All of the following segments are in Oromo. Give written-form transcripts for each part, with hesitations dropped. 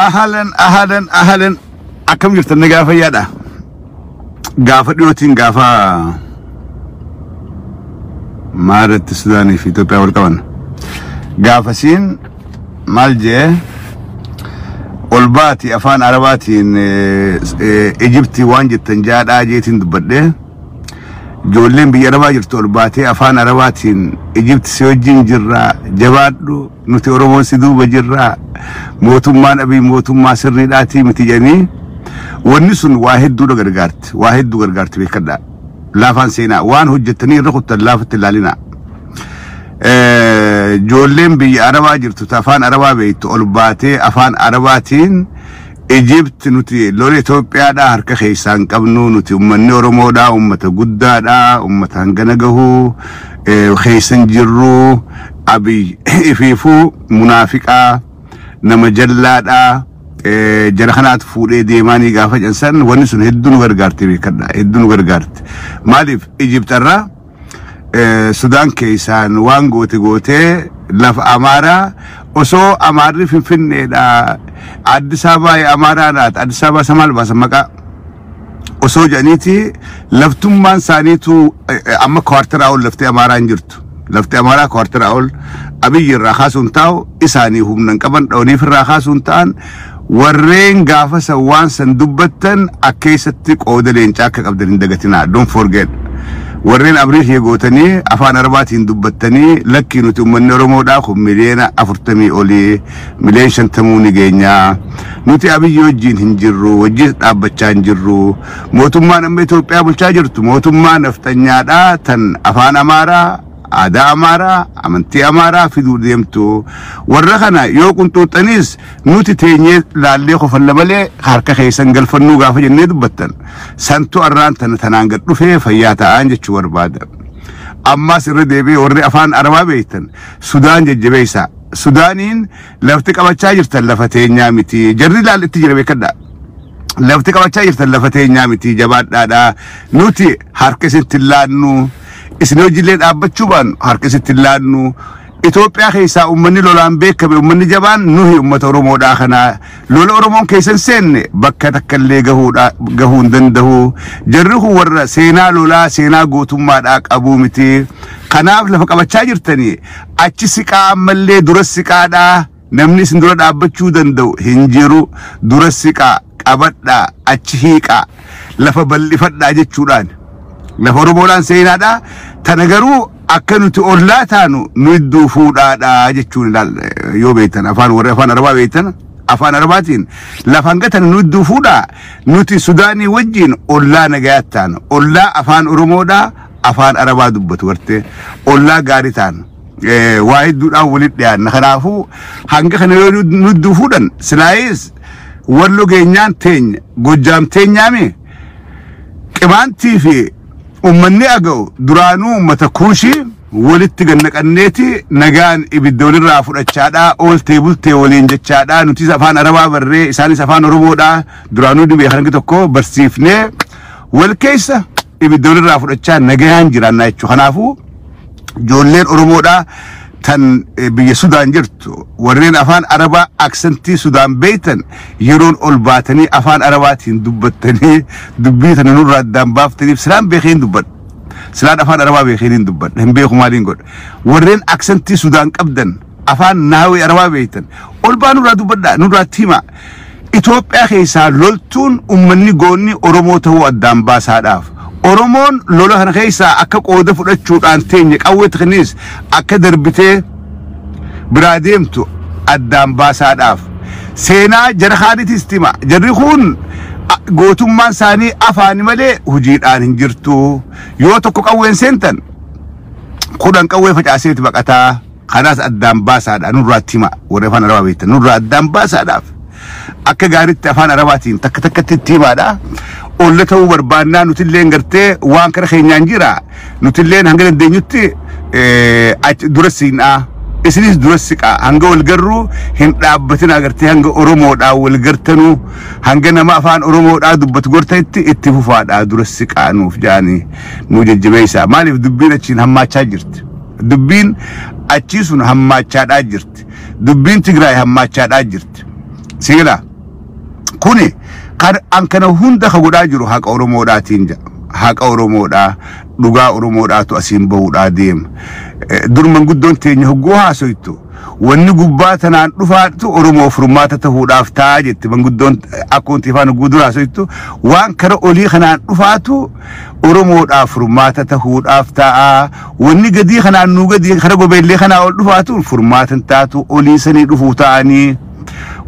Ahlan, ahlan, ahlan. Akkam jirtan? Nagaa fayyaadha. Gaafa dhiyootiin gaafa maalirratti Sudaanii fi Itoophiyaa wal qaban. Gaafasiin maal jee ol baati afaan Arabaatiin Ijiptii waan jettan jaadhaa jeetiin dubbadhee, ijoolleen biyya Arabaa jirtu ol baatee afaan Arabaatiin "Ijipti, si wajjin jirraa, jabaadhu, nuti Oromoon si duuba jirraa, mootummaan Abiy mootummaa sirriidhaatii miti" jedhanii, wanni sun waa hedduudha gargaarti, waa hedduu gargaarti. Beekadhaa, laafaan seenaa waan hojjettanii irra kuttan laafatti ilaalinaa. Ijoolleen biyya Arabaa jirtu ta afaan Arabaa beektu ol baatee afaan Arabaatiin "Ijipt, nuti lola Itoophiyaadhaa harka keessaa hin qabnu, nuti uummanni Oromoodhaa uummata guddaadhaa, uummata hangana gahuu keessan jirru, Abiy ifiifuu munaafiqaa, nama jallaadhaa, jara kanaatu fuudhee deemaanii" gaafa jedhan, wanni sun hedduu nu gargaarte. Beekadha, hedduu nu gargaarte. Maaliif? Ijipt irraa Sudaan keessaan waan goote gootee lafa Amaaraa, osoo Amaarri Finfinneedha, Addis Ababaa Amaaraa laata, Addis Ababaa isa maal baasan maqaa osoo jedhaniiti, laftummaan isaaniitu amma kwaartaraa ol laftee Amaaraa hin jirtu. Lafti Amaaraa kwaartaraa ol Abiyyi irraa kaasuun taa'u isaanii humna hin qaban, dhawaniif irraa kaasuun ta'an. Warreen gaafa san waan san dubbattan akkeessatti qooda leencaa akka qabdan hin dagatinaa. Don't forget. Warreen abrii kiyya gootanii afaan Arabaatiin dubbattanii, "Lakkii, nuti uummanni Oromoodhaa kun 40 miliyoona olii, 50 miliyoona ni geenyaa, nuti Abiyyi wajjiin hin jirru, wajjin dhaabbachaa hin jirru, mootummaan amma Itoophiyaa bulchaa jirtu mootummaa nafxanyaadhaa tan afaan Amaaraa, aadaa Amaaraa, amantii Amaaraa fiduu deemtu, warra kana yoo qunxuuxxanis nuti teenyee laallee kofalla malee harka keessan galfannuu" gaafa jennee dubbattan, santu arraan tana tanaan gad dhufee fayyaa ta'an jechuu barbaada. Ammas irra deebi'ee, warri afaan Arabaa beektan Sudaan jajjabeessaa. Sudaaniin lafti qabachaa jirtan lafa teenyaa miti. Jarri ilaalletti jira, beekadhaa. Lafti qabachaa jirtan lafa teenyaa miti, jabaadhaadha. Nuti harka isinitti hin laannu. Isin hojiilee dhaabbachuu baannu harka isinitti hin laannu. Itoophiyaa keessaa uummanni lolaan beekame, uummanni jabaan nuhi uummata Oromoodhaa kana. Lola Oromoon keessa hin seenne bakka takka illee gahuu hin danda'u. Jarri kun warra seenaa lolaa, seenaa gootummaadhaa qabuu miti. Kanaaf lafa qabachaa jirtanii achi siqaa, ammallee dura siqaadhaa, namni isin dura dhaabbachuu danda'u hin jiru. Dura siqaa, qabadhaa, achi hiiqaa, lafa bal'ifadhaa jechuudhaan. Lafa Oromoodhaan seenaadhaa tana garuu akka nuti ollaa taanu nu iddoo fuudhaadhaa jechuun ilaal. Yoo beektan, afaan warri afaan Arabaa beektan, afaan Arabaatiin lafa hanga tana nu iddoo fuudhaa, nuti Sudaanii wajjin ollaa nagayaat taanu, ollaa afaan Oromoodhaa afaan Arabaa dubbatu gartee ollaa gaarii taanu, waa hedduudhaan walitti dhiyaanna. Kanaafuu hanga kana yoo nu iddoo fuudhan, silaayis Wallo geenyaan teenya, Gojjaam teenyaami, Qimaantii fi ummanni Aga'u duraanuu ummata Kuushii walitti gannaqanneeti nagaan ibidda walirraa fudhachaadhaa ooltee bultee waliin jechaadhaa. Nutis afaan Arabaa barree, isaanis afaan Oromoodhaa duraanuu ni beekan, hangi tokko barsiifnee wal keessa ibidda walirraa fudhachaa nagayaan jiraannaa jechuudha. Kanaafuu ijoolleen Oromoodhaa tan biyya Sudaan jirtu, warreen afaan Arabaa accentii Sudaan beektan, yeroon ol baatanii afaan Arabaatiin dubbattanii dubbii tana nurraa addaan baaftaniif, silaan beekee hin dubbadha. Silaan afaan Arabaa beekee hin dubbadha. Hin beeku, maaliin godha. Warreen accentii Sudaan qabdan, afaan naawii Arabaa beektan, ol baa nurraa dubbadhaa, nurraa himaa. Itoophiyaa keessaa loltuun uummanni goonni Oromoo ta'uu addaan baasaadhaaf. Oromoon lola kana keessaa akka qooda fudhachuudhaan teenye qawwee tikniis akka darbitee biraa deemtu addaan baasaadhaaf. Seenaa jara kaanitis tima. Jarri kun gootummaan isaanii afaani malee hojiidhaan hin jirtu. Yoo tokko qawween seentan, 10 qawwee facaaseeti baqataa. Kanaas addaan baasaadha, nurraatti hima. Warri afaan Arabaa beektan nurraa addaan baasaadhaaf. Akka gaariitti afaan Arabaatiin takka takkatti itti himaadha. Olla ta'uu barbaannaa, nutillee gartee waan kara keenyaan jira. Nutillee hanga dandeenyutti dura siinaa. Isinis dura siqaa, hanga wal garruu hin dhaabbatin agartee, hanga Oromoodhaa wal gartanuu, hanga nama afaan Oromoodhaa dubbatu gortanitti itti fufaadhaa, dura siqaa nuuf jaanii nu jajjabeessaa. Maaliif? Dubbiin achiin hammaachaa jirti. Dubbiin achii sun hammaachaadhaa jirti. Dubbiin Tigraay hammaachaadhaa jirti. Sigalaa. Kuni an kana hunda ka godhaa jiru haqa Oromoodhaatiin jedha. Haqa Oromoodhaa, dhugaa Oromoodhaatu asiin bahuudhaa deema. Dur manguddoon teenya hogguu haasoytu wanni gubbaa tanaan dhufaatu Oromoo furmaata ta'uudhaaf ta'a jetti. Manguddoon akkoonti afaan hogguu dura haasoytu waan kara olii kanaan dhufaatu Oromoodhaaf furmaata ta'uudhaaf ta'a. Wanni gadii kanaan nuu gadii kara gobeellee kanaa ol dhufaatu furmaata hin taatu, olii sanii dhufuu ta'anii.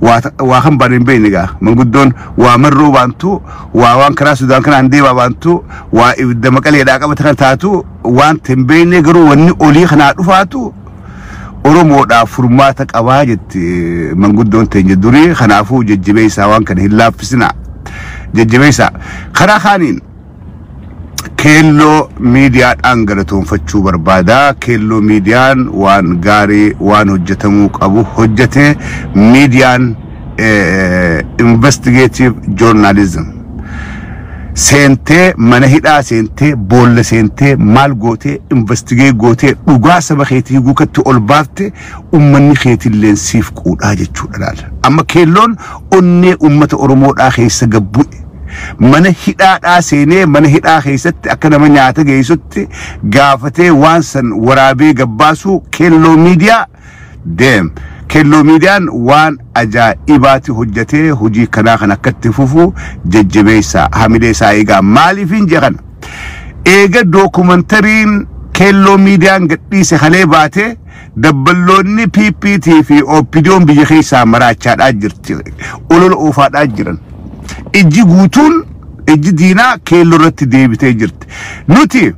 Waa kan baran hin beekne egaa manguddoon waa marroo baantu, waa waan karaa Sudaan kanaan deemaa baantu, waa ibidda maqaleedhaa qabata kan taatu waan hin beekne, garuu wanni olii kanaa dhufaatu Oromoodhaaf furmaata qabaa jetti manguddoon teenya durii. Kanaafuu jajjabeessaa, waan kana hin laaffisina, jajjabeessaa. Karaa kaaniin Keelloo Miidiyaadhaan galatoonfachuu barbaada. Keelloo Miidiyaan waan gaarii, waan hojjetamuu qabu hojjete. Miidiyaan investigative journalism seentee, mana hidhaa seentee, boolla seentee, maal gootee, investigate gootee, dhugaa saba keetii guukatti ol baafte, ummanni keetilleen siif quudhaa jechuudha laala. Amma Keelloon onnee ummata Oromoodhaa keessa gabbu'e. Mana hidhaadhaa seenee, mana hidhaa keessatti akka nama nyaata geessutti gaafatee, waan san waraabee gabbaasuu Keelloo Miidiyaa deem. Keelloo Miidiyaan waan ajaa'ibaati hojjetee. Hojii kanaa kan akkatti fufu jajjabeessaa, hamilee isaa eegaa. Maaliif hin jedhan? Eega dookumentariin Keelloo Miidiyaan gadhiise halee baatee, dabballoonni PPT fi OPDO'n biyya keessaa maraachaadhaa jirti. Olola oofaadhaa jiran. Ijji guutuun, ijji diinaa Keelloo irratti deebitee jirti. Nuti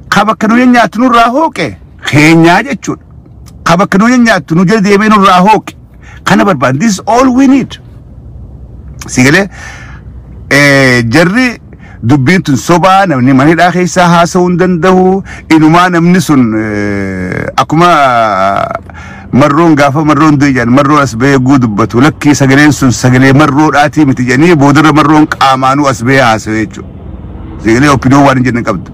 ka bakka nu nyaattu nurraa hooqe keenyaa jechuudha. Ka bakka nu nyaattu nu jala deemee nurraa hooqe. Kana barbaada. This is all we need. Sigalee jarri dubbiin tun sobaa, namni mana hidhaa keessaa haasa'uu hin danda'u. Inumaa namni sun akkuma Marroon, gaafa Marroon du'e jedhan, Marroon as bahee guu dubbatu, lakkii, sagaleen sun sagalee Marroodhaatii miti jedhanii, boodarra Marroon qaamaanuu as bahee haasa'e jechuudha. Sagalee OPDO waan hin jenne qabdu.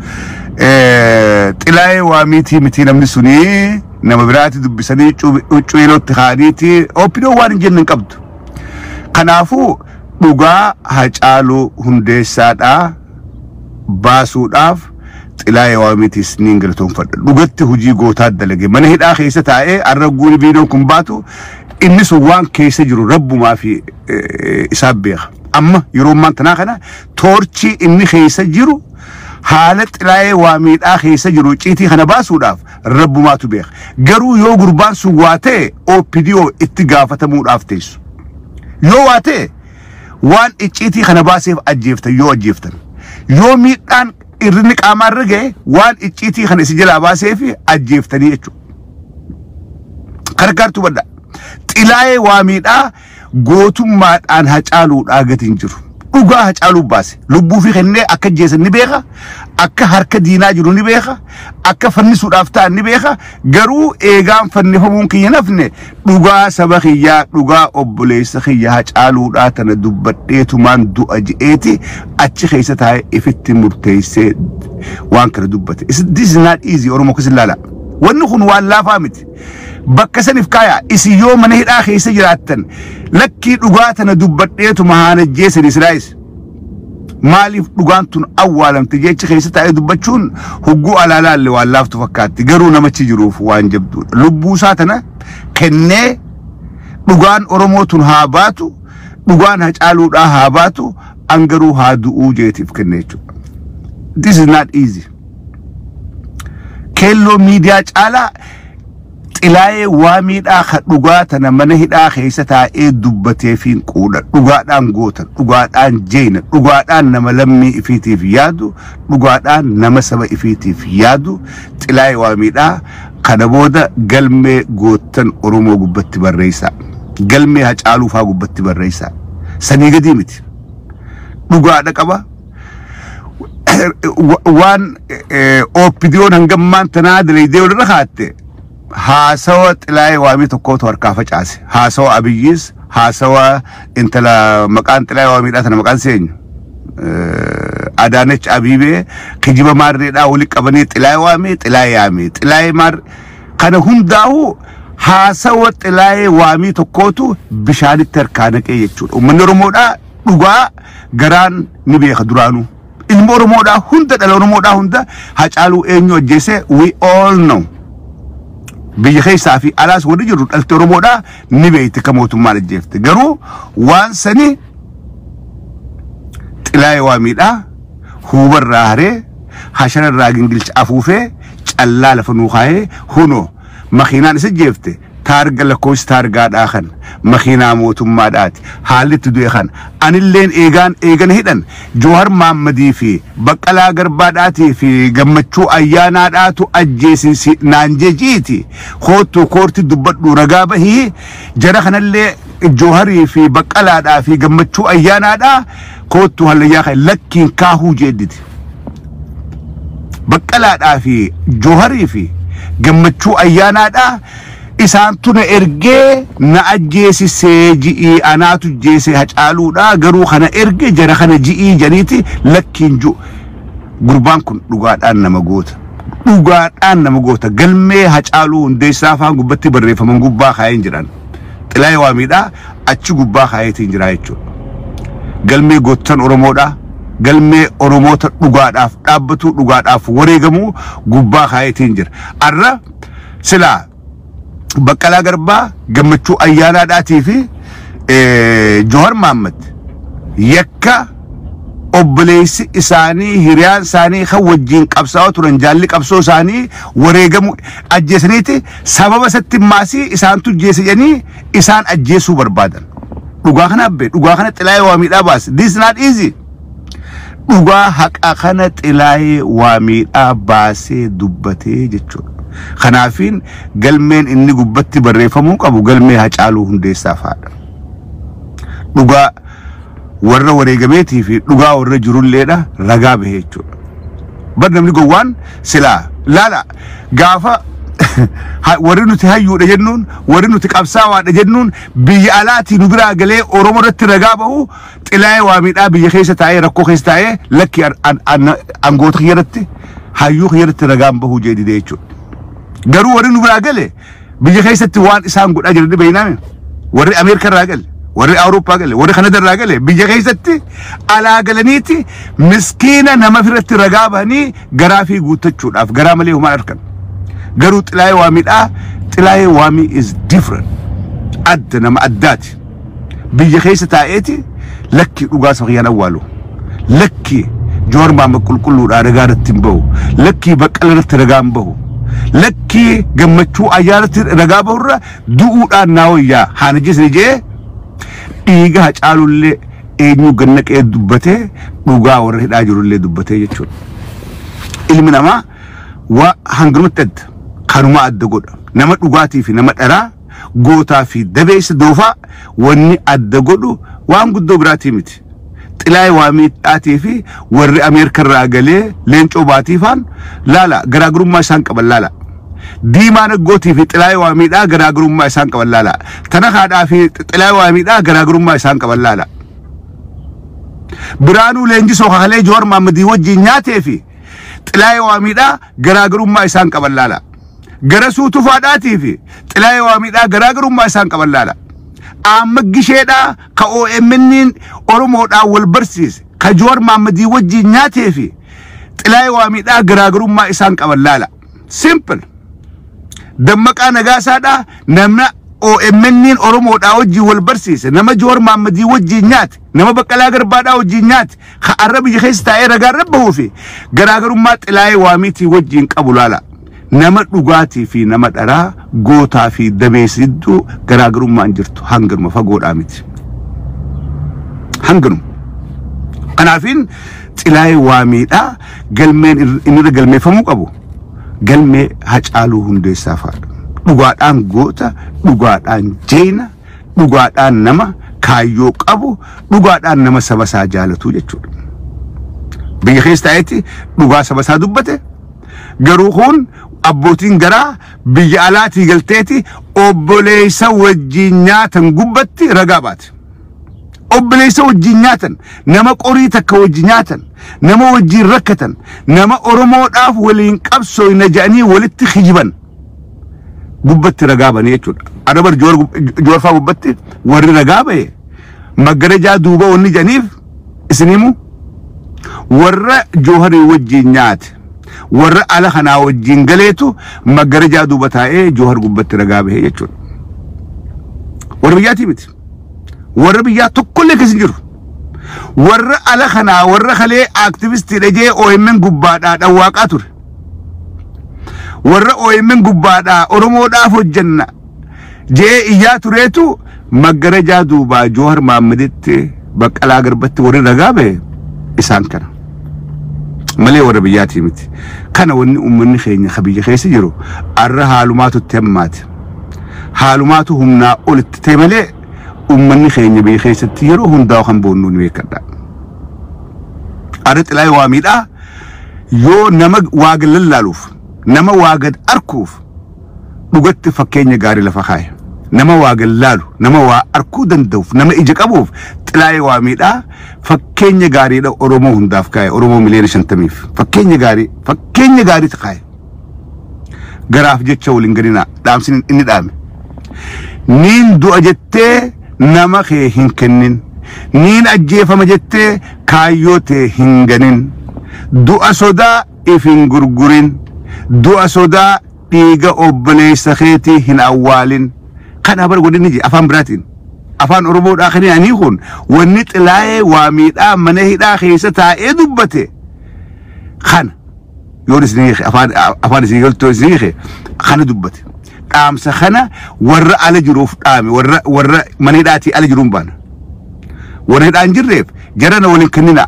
Xilaayee Waamiitii miti, namni sunii nama biraati dubbisanii huccuu yerootti kaa'aniiti. OPDO waan hin jenne hin qabdu. Kanaafuu dhugaa Hacaaluu Hundeessaadhaa baasuudhaaf Xilaayee Waamiitiis niin galatoonfadha. Dhugatti hojii gootaa dalage. Mana hidhaa keessa taa'ee arragguun viidiyoon kun baatu, inni sun waan keessa jiru rabbumaa fi isaaf beeka. Amma yeroo ammaan tanaa kana toorchii inni keessa jiru, haala Xilaayee Waamiidhaa keessa jiru, ciitii kana baasuudhaaf rabbumaatu beeka. Garuu yoo gurbaan sun waa ta'e OPDO itti gaafatamuudhaaf teessu. Yoo waa ta'e waan icciitii kana baaseef ajjeeftan yoo ajjeeftan. Yoo miidhaan irrinni qaamaa irra ga'e waan icciitii kana isin jalaa baaseef ajjeeftanii jechuudha. Gargaartuu badda. Xilaayee Waamiidhaa gootummaadhaan Hacaaluudhaa gati hin jiru. Dhugaa Hacaaluu baase. Lubbuu fi kennee akka ajjeesan ni beeka. Akka harka diinaa jiru ni beeka. Akka fannisuudhaaf ta'an ni beeka. Garuu eegaan fannifamuun kiyya nafne, dhugaa saba kiyyaa, dhugaa obboleessa kiyya Hacaaluudhaa tana dubbadheetumaan du'a je'eeti achi keessa taa'ee ifitti murteessee waan kana dubbate. This is not easy. Oromoo keessa ilaala. Wanni kun waan laafaa miti. Bakka saniif kaaya, isin yoo mana hidhaa keessa jiraattan, lakkii, dhugaa tana dubbadheetuma haan ajjeesan Israa'is. Maaliif dhugaan tun awwaalamte jecha keessa taa'ee dubbachuun hogguu alaalaalle waan laaftu fakkaatti, garuu namachi jiruuf waan jabduudha. Lubbuu isaa tana kennee dhugaan Oromoo tun haa baatu, dhugaan Hacaaluudhaa haa baatu, an garuu haa du'uu jeetiif kenne jechuudha. This is not easy. Keelloo Miidiyaa caalaa Xilaayee Waamiidhaa ka dhugaa tana mana hidhaa keessa taa'ee dubbatee fi quudha. Dhugaadhaan goota, dhugaadhaan jeena, dhugaadhaan nama lammii ifiitiif yaadu, dhugaadhaan nama saba ifiitiif yaadu. Xilaayee Waamiidhaa kana booda galmee goottan Oromoo gubbatti barreessaa, galmee Hacaaluu faa gubbatti barreessaa. Sanii gadii miti. Dhugaadha qaba. Waan OPDO'n hangammaan tanaa dalaydee walirra kaatte haasawa Xilaayee Waamii tokkootu harkaa facaase. Haasawa Abiyyiis, haasawa intala maqaan Xilaayee Waamiidhaa tana maqaan seenyu. Adaanech Abiibee kijiba maarreedhaa wali qabanii Xilaayee Waamii, Xilaayee Yaamii, Xilaayee maar kana hundaa'uu haasawa Xilaayee Waamii tokkootu bishaanitti harkaa naqee jechuudha. Uummanni Oromoodhaa Dhugaa garaan ni beeka duraanuu. Ilma Oromoodhaa hunda, dhala Oromoodhaa hunda, Hacaaluu eenyu ajjeese we all know. Biyya keessaa fi alaas warri jirru dhalte Oromoodhaa ni beekti akka mootummaan ajjeefte. Garuu waan sani Xilaayee Waamiidhaa huubarraa haree, hashararraa gingilcha afuufee, callaa lafa nuu kaayee, hunoo makiinaan isa jeefte taarga lakkoofsi taargaadhaa kan makiinaa mootummaadhaati, haalli itti du'e kan anilleen eegaan eegana hidhan Joohar Maammadii fi Baqqalaa Garbaadhaatii fi Gammachuu Ayyaanaadhaatu ajjeesisi naan jejiiti, koottu koorti dubbadhu, ragaa bahii, jara kanallee Jooharii fi Baqqalaadhaa fi Gammachuu Ayyaanaadhaa koottu hallayyaa kan lakkiin kaahuu jeedditi. Baqqalaadhaa fi Jooharii fi Gammachuu Ayyaanaadhaa isaantu na ergee na ajjeesisee ji'ii, anaatu jeese Hacaaluudhaa, garuu kana erge jara kana ji'ii janiiti lakkiin ju. Gurbaan kun dhugaadhaan nama goota. Dhugaadhaan nama goota. Galmee Hacaaluu Hundeessaa afaan gubbatti barreeffaman gubbaa kaayeen jiran. Xilaayee Waamiidhaa achi gubbaa kaayeetiin jira jechuudha. Galmee goottan Oromoodhaa. Galmee Oromoota dhugaadhaaf dhaabbatu, dhugaadhaaf wareegamuu gubbaa kaayeetiin jira. Arra silaa Baqqalaa Garbaa, Gammachuu Ayyaanaadhaatii fi Johar Mahammad yakka obboleessi isaanii, hiriyaan isaanii kan wajjin qabsaa'aa turan, jaalli qabsoo isaanii wareegamu ajjeesaniiti sababa isatti maasii isaantu jeese jedhanii isaan ajjeesuu barbaadan. Dhugaa kana abbe, dhugaa kana Xilaayee Waamiidhaa baase. This is not easy. Dhugaa haqa kana Xilaayee Waamiidhaa baasee dubbatee jechuudha. Kanaafiin galmeen inni gubbatti barreeffamuu qabu galmee Hacaaluu Hundeessaa fa'aadha. Dhugaa warra wareegameetii fi dhugaa warra jirulleedha ragaa bahee jechuudha. Bar namni gowwaan silaa laala gaafa warri nuti hayyuudha jennuun, warri nuti qabsaawaadha jennuun biyya alaatii nu biraa galee Oromoo irratti ragaa bahu, Xilaayee Waamiidhaa biyya keessa taa'ee, rakkoo keessa taa'ee, lakki, angoota kiyya irratti, hayyuu kiyya irratti ragaan bahuu jee didee jechuudha. Garuu warri nu biraa gale biyya keessatti waan isaan godhaa jiran ni beeknaame. Warri Ameerikaa irraa gale, warri Awurooppaa gale, warri Kanada irraa gale biyya keessatti alaa galaniiti miskiina nama irratti ragaa bahanii garaa fi guuttachuudhaaf garaa malee homaan argan. Garuu Xilaayee Waamiidhaa, Xilaayee Waamii is different. Adda, nama addaati. Biyya keessa taa'eeti lakki dhugaa saba kiyyaan awwaalu. Lakki Jowaar Mahammad qulqulluudhaa ragaa irratti hin bahu. Lakkii Baqqala irratti ragaa hin bahu. Lakkii Gammachuu Ayyaanatti ragaa bahurra du'uudhaan naa wayyaa haana jisni jee dhiiga Hacaalullee eenyu gannaqee dubbatee, dhugaa warra hidhaa jirullee dubbatee jechuudha. Ilmi namaa waa hanganumatti adda. Kanuma adda godha. Nama dhugaatii fi nama dharaa, gootaa fi dabeessa doofaa wanni adda godhu waan guddoo biraatii miti. Xilaayee Waamiidhaatii fi warri Ameerika irraa galee Leencoo Baatiifaan laala, garaagarummaa isaan qaban laala. Diimaa Naggootii fi Xilaayee Waamiidhaa garaagarummaa isaan qaban laala. Tanakaadhaa fi Xilaayee Waamiidhaa garaagarummaa isaan qaban laala. Biraanuu Leenjisoo Kakalee Jowaar Mahammadii wajjin nyaatee fi Xilaayee Waamiidhaa garaagarummaa isaan qaban laala. Garasuu Tufaadhaatii fi Xilaayee Waamiidhaa garaagarummaa isaan qaban laala. Aamma Gisheedhaa ka OMN'n Oromoodhaan wal barsiise, ka Jowaar Mahammadii wajjin nyaatee fi Xilaayee Waamiidhaa garaagarummaa isaan qaban laala. Simple. Dammaqaa Nagaasaadhaa nama OMN'n Oromoodhaa wajjin wal barsiise, nama Jowaar Mahammadii wajjin nyaate, nama Baqqalaa Garbaadhaa wajjin nyaate, ka arra biyya keessa taa'ee ragaa irra bahuu fi garaagarummaa Xilaayee Waamiitii wajjin qabu laala. Nama dhugaatii fi nama dharaa, gootaa fi dabeessa jidduu garaagarummaan jirtu hanganuma fagoodhaa miti. Hanganuma. Kanaafiin Xilaayee Waamiidhaa galmeen inni irra galmeeffamuu qabu galmee Hacaaluu Hundeessaa fa'aadha. Dhugaadhaan goota, dhugaadhaan jeena, dhugaadhaan nama kaayyoo qabu, dhugaadhaan nama saba isaa jaalatu jechuudha. Biyya keessa taa'etti dhugaa saba isaa dubbate. Garuu kun abbootiin garaa biyya alaatii galteeti obboleessa wajjin nyaatan gubbatti ragaa baate. Obboleessa wajjin nyaatan, nama qorii takka wajjin nyaatan, nama wajjin rakkatan, nama Oromoodhaaf waliin qabsooyna jedhanii walitti kijiban gubbatti ragaa bane jechuudha. Adabar Joorfaa gubbatti warri ragaa bahe Maggarajaa duuba wanni jedhaniif isinimu warra Jooharii wajjin nyaate, warra ala kanaa wajjin galeetu maggarajaa duuba taa'ee Joohar gubbatti ragaa bahee jechuudha. Warra biyyaatii miti. Warra biyyaa tokkollee keessa hin jiru. Warra ala kanaa, warra kalee aaktivistiidha jee OMN gubbaadhaa dhawwaaqaa ture. Warra OMN gubbaadhaa Oromoodhaaf hojjenna jee iyyaa tureetu maggarajaa duubaa Joohar Mahaammaditti, Baqqalaa Garbatti warri ragaa bahe isaan kana. Malee warra biyyaatii miti. Kana wanni uummanni keenya ka biyya keessa jiru arra haalumaatu itti hammaate. Haalumaatu humnaa olitti ta'e malee uummanni keenya biyya keessatti yeroo hundaa kan boonnu ni beekadha. Arra Xilaayee Waamiidhaa yoo nama waa gad lallaaluuf, nama waa gad arkuuf dhugatti fakkeenya gaarii lafa kaaya. Nama waa gad laalu, nama waa arkuu danda'uuf, nama ija qabuuf Xilaayee Waamiidhaa fakkeenya gaariidha Oromoo hundaaf kaaya. Oromoo 50 miliyooniif fakkeenya gaarii, fakkeenya gaariitu kaaya. Garaaf jecha waliin gadinaa dhaamsin inni dhaame. Niin du'a jettee nama kee hin kennin. Niin ajjeefama jettee kaayyoo tee hin ganin. Du'a sodaa if hin gurgurin. Du'a sodaa dhiiga obboleessa keetii hin awwaalin. Kana bara godinni je afaan biraatiin. Afaan Oromoodhaa kan ani kun wanni Xilaayee Waamiidhaa mana hidhaa keessa taa'ee dubbate kana yoon isin afaan isin galtoo isin hiike kana dubbate. Dhaamsa kana warra ala jiruuf dhaame, warra mana hidhaatii ala jiruun baana. Warra hidhaan jirreef jarana waliin kennina.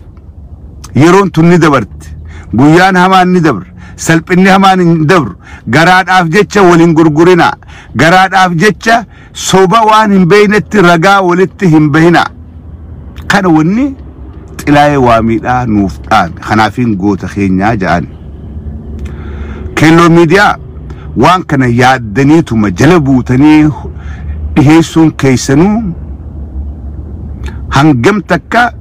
Yeroon tun ni dabarti. Guyyaan hamaan ni dabra. Salphinni hamaan hin dabru. Garaadhaaf jecha waliin gurgurina. Garaadhaaf jecha soba waan hin beeknetti ragaa walitti hin bahina. Kana wanni Xilaayee Waamiidhaa nuuf dhaame. Kanaafiin goota keenyaa ja'an. Keelloo Miidiyaa, waan kana yaaddaniituma jala buutanii dhiheessuun keessanuu hangam takka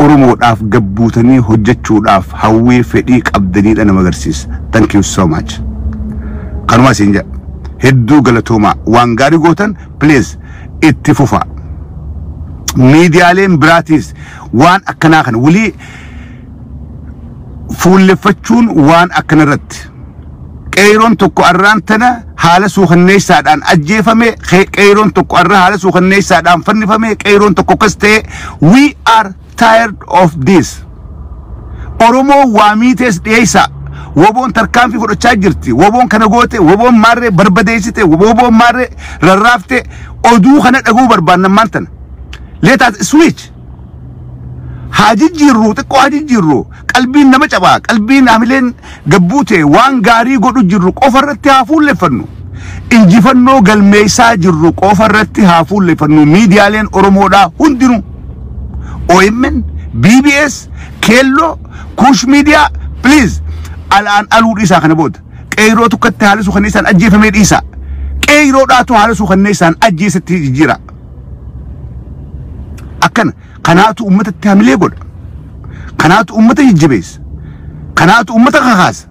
Oromoodhaaf gabbuutanii hojjechuudhaaf hawwii fedhii qabdaniidha nama agarsiisa. Thank you so much. Kanuma isin jedha. Hedduu galatoomaa, waan gaarii gootan, please itti fufa. Miidiyaaleen biraatiis waan akkanaa kana walii fuulleffachuun waan akkana irratti. Qeeroon tokko arraan tana haala suukanneessaadhaan ajjeefame, qeeroon tokko arra haala suukanneessaadhaan fannifame, qeeroon tokko akkas ta'e. We are tired of this. Oromoo waamiitees dhiyeessa. Woboon tarkaanfii fudhachaa jirti. Woboon kana goote, woboon maarree barbadeessite, woboon maarree rarraafte, oduu kana dhaguu barbaannan maan tana. Let us switch. Haa jijjiirru, xiqqoo haa jijjiirru. Qalbiin nama cabaa, qalbiin hamileen gabbuute, waan gaarii godhu jirru qofa irratti haa fuulleffannu. Injifannoo galmeessaa jirru qofa irratti haa fuulleffannu miidiyaaleen Oromoodhaa hundinuu. OMN, BBS, Keelloo, Kuush Miidiyaa, please alaan aluu dhiisaa kana booda. Qeyroo tokkotti haala suukanneessaan ajjeefamee dhiisaa. Qeeyroodhaatu haala suukanneessaan ajjeesatti jijjiira. Akkana kanaatu uummatatti hamilee godha. Kanaatu uummata jajjabeessa. Kanaatu uummata kakaasa.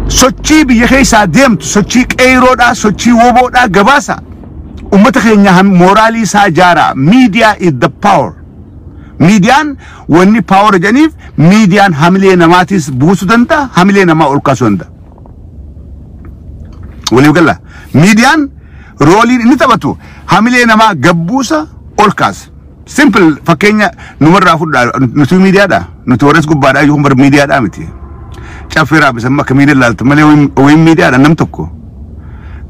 Sochii biyya keessaa deemtu, sochii qeeyroodhaa, sochii woboodhaa gabaasa. Uummata keenya mooraalii isaa ijaaraa. Media is the power. Miidiyaan wanni power jedhaniif miidiyaan hamilee namaatis buusuu danda'a, hamilee namaa ol kaasuu danda'a. Waliif gala. Miidiyaan rooliin inni taphatu hamilee namaa gabbuusa, ol kaasa. Simple, fakkeenya numarraa fudhaa, nuti miidiyaadha. Nuti warras gubbaadhaa iyyuu bar miidiyaadhaa miti. Caffee Raabis amma akka miidiyaa ilaaltu malee wayin miidiyaadha nam tokko.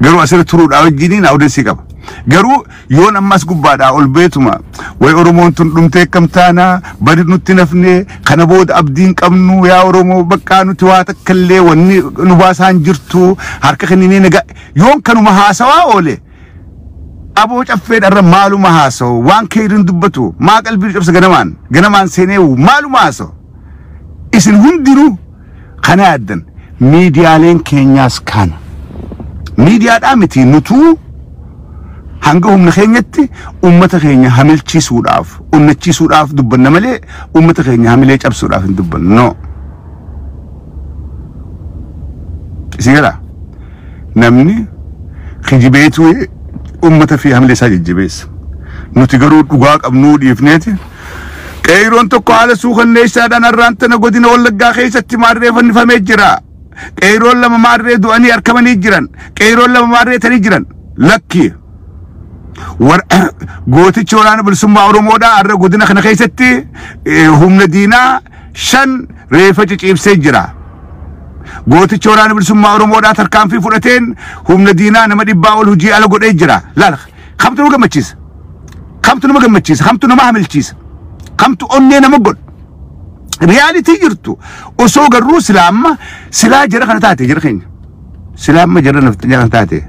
Garuu asirra turuudhaa wajjiniin audience qaba. Garuu yoon ammas gubbaadhaa ol beetuma way Oromoon tun dhumtee akkam taanaa, badi nutti nafnee, kana booda abdiin qabnu, yaa Oromoo baqqaa nuti waa takka illee wanni nu baasaan jirtu, harka kenninee nagaa yoon kanuma haasawaa oole, aboo caffeedharra maaluma haasawu? Waan keeriin dubbatu maa qalbii cabsa? Ganamaan ganamaan seenee maaluma haasawu? Isin hundinuu kana yaaddan, miidiyaaleen keenyaas kana miidiyaadhaa miti, nutuu hanga humna keenyatti ummata keenya hamilchiisuudhaaf, onnachiisuudhaaf dubbanna malee ummata keenya hamilee cabsuudhaaf hin dubbannu. No, isin gara namni kijibeetu Uummata fi hamilee isaa jajjabeessa. Nuti garuu dhugaa qabnuu dhiifneeti. Qeeroon tokko haala suukanneessaadhaan har'aan tana godina Wallaggaa keessatti maarree fannifamee jira. Qeeroon lama maarree du'anii argamanii jiran. Qeeroon lama maarree tanii jiran. Lakki. Gootichi waraana bilisummaa Oromoodhaa har'a godina kana keessatti humna diinaa 5 reefa ciciibsee jira. Gootichi waraana bilisummaa Oromoodhaa tarkaanfii fudhateen humna diinaa nama 100 ol hojii ala godhee jira. Laala kamtu nama gammachiisa? Kamtu nama gammachiisa? Kamtu nama hamilchiisa? Kamtu onnee nama godha? Riyaalitii jirtu osoo garuu silaa amma silaa jara kana taate jara keenya. Silaa amma jara nafxanyaa kana taate.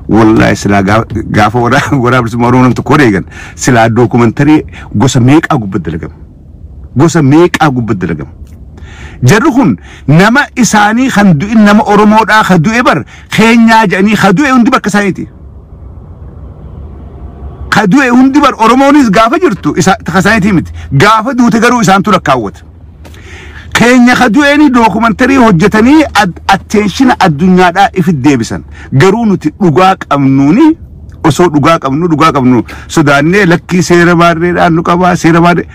Wallahi silaa gaafa waraana bilisummaa Oromoo namni tokko wareegan silaa dookumantarii gosa meeqaa gubbatti dalagama. Gosa meeqaa gubbatti dalagama. Jarri kun nama isaanii kan du'in nama Oromoodhaa kan du'e bar keenyaa jedhanii kan du'e hundi bakka isaaniiti. Kan du'e hundi bar Oromoonis gaafa jirtu isa isaaniitii miti. Gaafa duute garuu isaantu lakkaawwata. Keenya kan du'eeni dookumantarii hojjetanii attention addunyaadhaa ifi deebisan. Garuu nuti dhugaa qabnuuni osoo dhugaa qabnu sodaannee lakkii seera maarreedhaan nu qabaa seera maarree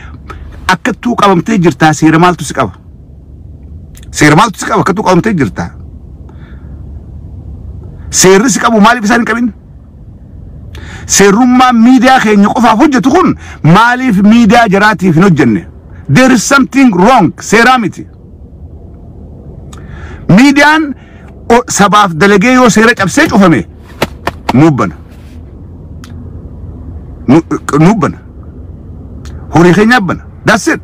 akkattuu qabamtee jirtaa seera maaltu si qaba? Seera maaltu si qaba akkattuu qabamtee jirtaa? Seerri si qabu maaliif isaan hin qabin? Seerrummaan miidiyaa keenya qofaaf hojjetu kun maaliif miidiyaa jaraatiif hin hojjenne? There is something wrong. Seeraa miti. Miidiyaan sabaaf dalagee yoo seera cabsee cufame nuubbana. Nuubbana. Horii keenya bana. That's it.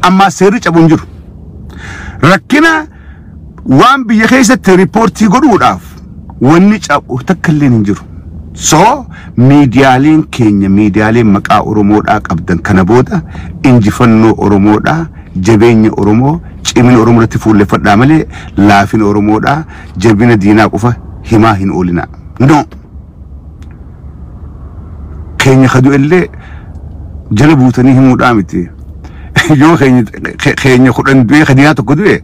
Amma seerri cabu hin jiru. Rakkina waan biyya keessatti riippoortii godhuudhaaf wanni cabu takka illee hin jiru. So miidiyaaleen keenya miidiyaaleen maqaa Oromoodhaa qabdan kana booda injifannoo Oromoodhaa jabeenya Oromoo cimina Oromoo irratti fuulleffadhaa malee laafina Oromoodhaa jabina diinaa qofa himaa hin oolinaa. No. Keenya kadu illee jala buutanii himuudhaa miti. Yoo keenya 10 du'e kadiinaa tokko du'e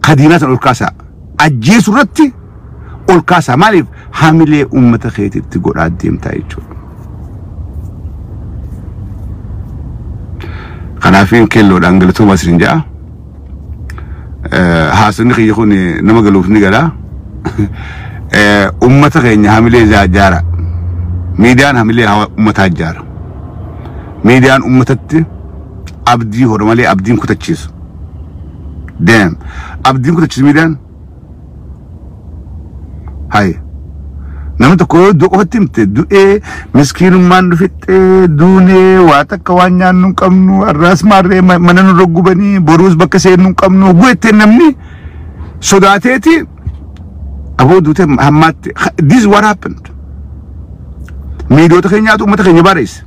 kadiinaa sana ol kaasaa. Ajjeesu irratti ol kaasaa. Maaliif hamilee uummata keetitti godhaa deemtaa jechuudha. Kanaafin keelloodhaan galatooma isin ja'a. Haasonni kiyya kun nama galuuf ni gala. Uummata keenya hamilee ijaara. Miidiyaan hamilee uummataa ijaara. Miidiyaan uummatatti abdii hora malee abdiin kutachiisu. Damn. Abdiin kutachiisu miidiyaan. Hai. Namni tokko yoo du'a qofatti himte du'ee miskiinummaan nu fixxee duunee waa takka waan nyaannu hin qabnu har'aas maarree mana nurra gubanii boruus bakka seennu hin qabnu gu'etteen namni sodaateeti aboo duutee hammaatti. This is what happened. Miidiyoota keenyaatu uummata keenya baareesse.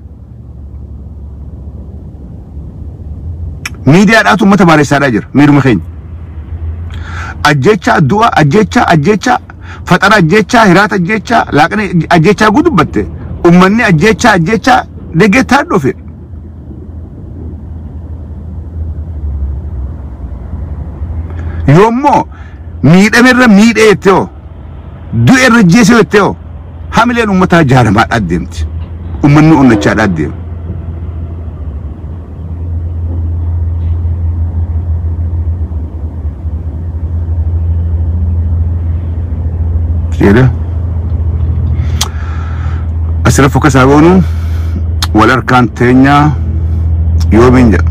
Miidiyaadhaatu uummata baareessaadhaa jira miidhuma keenya. Ajjeechaa du'a ajjeechaa ajjeechaa faxara ajjeechaa hiraata ajjeechaa laaqana ajjeechaa gudubbatte uummanni ajjeechaa ajjeechaa deeggettaa dhufe. Yoommoo miidhamerra miidhee jettee hoo du'erra jeesee jettee hoo hamileen uummataa ijaaramaadhaa deemti. Uummanni onnachaadhaa deema. Jedhe asirra fokkasaa goonu wal harkaan teenyaa yoomiin jedha.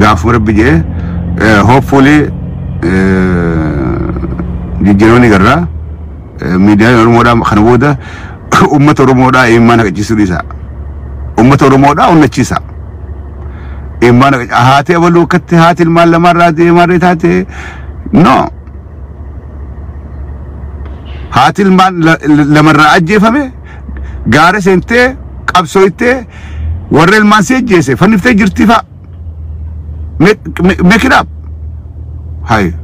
Gaafuma rabbi jedhee hopefully jijjiiramni garraa miidiyaan Oromoodhaa kana booda uummata Oromoodhaa eenyummaa naqachiisuu dhiisa. Uummata Oromoodhaa onnachiisa. Eenyummaa haati abaluu akkatti haati ilmaan lamaarraa deemarree taate no. Haati ilmaan lamarraa ajjeefame gaara seentee qabsoottee warra ilmaan si ajjeese fanniftee jirti fa'a. Make it up. Hai.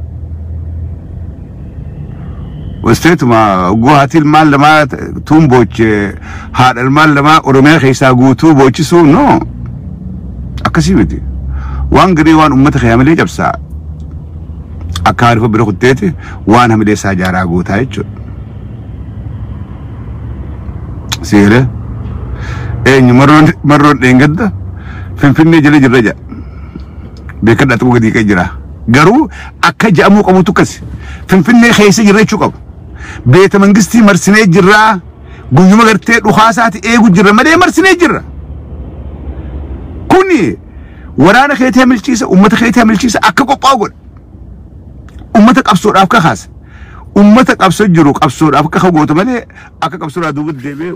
Wasteetuma oguu haati ilmaan lamaa tuun booche haadha ilmaan lamaa Oromiyaa keessaa guutuu boochisuu no. Akkasii miti. Waan garii waan uummata kee malee cabsaa. Akka haarifa bira kutteeti waan hamilee isaa jaaraa gootaa jechuudha. Seera eenyu marroon dheengadda Finfinnee jala jirra jedha. Beekadhaa xiqqoo gadi qee jira. Garuu akka ja'amuu qabutu akkasi. Finfinnee keessa jirra jechuu qabu. Beeta mangistii marsinee jirraa guyyuma gartee dhukaasaati eegu jirra malee marsinee jirra. Kuni waraana keetii hamilchiisa, uummata keetii hamilchiisa, akka qophaa'u godha. Uummata qabsoodhaaf kakaasa. Uummata qabsoo jiru qabsoodhaaf akka goota malee akka qabsoodhaaf duuba deebi'ee